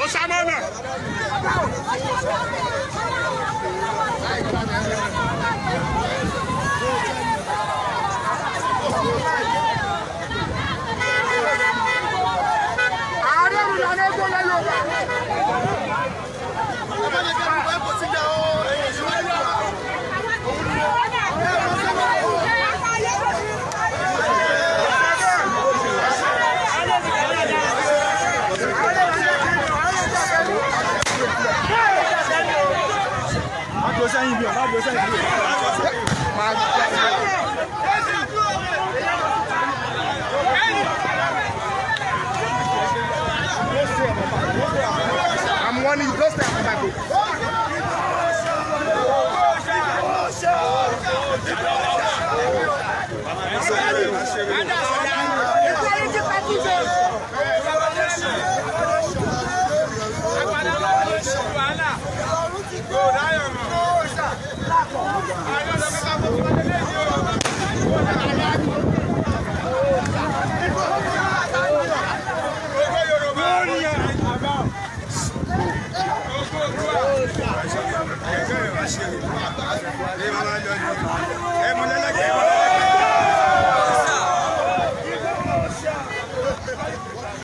Ó sá mọ́nà. Ààrẹ ìlànà ẹgbẹ́ Yorùbá. Má dúró sẹ́yìn bí o, má dúró sẹ́yìn bí o. I'm warning you, don't stay at my back.